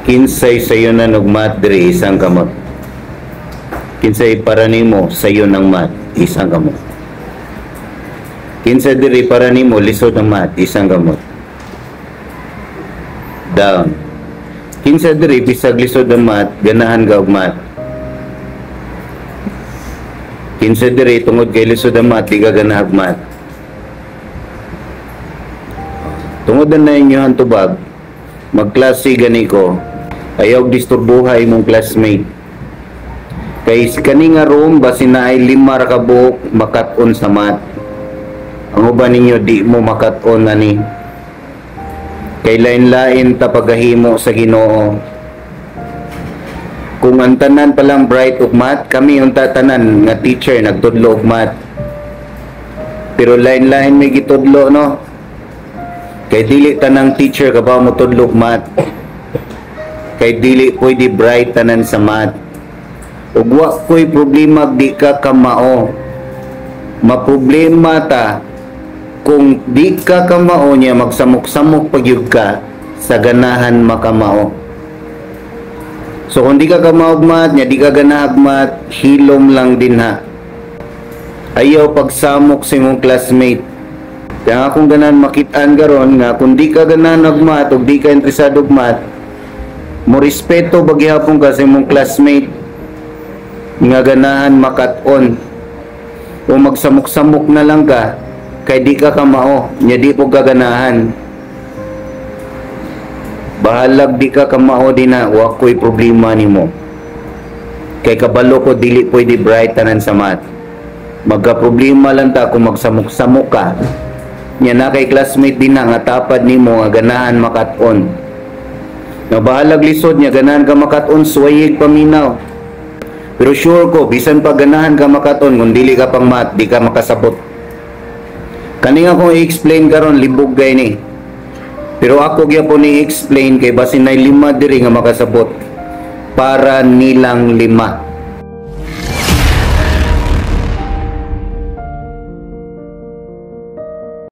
Kinsay sayunan og math diri, isang kamot? Kinsay para nimo sayon ang math, isang kamot? Kinsa diri para nimo lisod ang math, isang kamot? Down. Kinsa diri bisag lisod ang math, ganahan ka og math? Kinsa diri tungod kay lisod ang math, di ka ganahan og math? Tungod na inyo tubag, magklase gani ko, ayaw disturbuha imong classmate. Kay kani nga room, basin naay lima ra ka buok makat-on sa math. Ang uban ninyo di mo makat-on ani. Kay lain-lain ta pagahimo sa Ginoo. Kung ang tanan palang bright og math, kami unta tanan nga teacher nagtudlo og math. Pero lain-lain may gitudlo, no? Kay dili tanang teacher ka ba mo tudlo og math. Kay dili pwede bright tanan sa math. Ug wa ko'y problema di ka kamao. Maproblema ta kung di ka kamao niya magsamok-samok pagyud ka sa ganahan makamao. So kung di ka kamao og math nya di ka ganahag math, hilom lang din ha. Ayaw pagsamok sa imong classmate. Kaya akong ganahan makitaan karon nga kung di ka ganahan og math ug di ka interesado og math, mo respeto ba gihapon ka sa imong classmate nga ganahan makat-on, o magsamok-samok na lang ka kay di ka kamao nya di po ka ganahan? Bahalag di ka kamao din na, wa ko'y problema nimo. Kay kabalo ko dili pwede bright tanan sa math. Magka problema lang ta kung magsamok-samok ka nya na kay classmate din na nga tapad nimo nga ganahan makat-on. Nga bahalag lisod niya ganahan ka makat-on, suwayig paminaw. Pero sure ko, bisan pa ganahan ka makat-on, kung dili ka pang math, di ka makasabot. Kani nga kung i-explain karon, libog gay ni. Pero ako gyapon ni explain kay basin nay lima diri nga makasabot. Para nilang lima.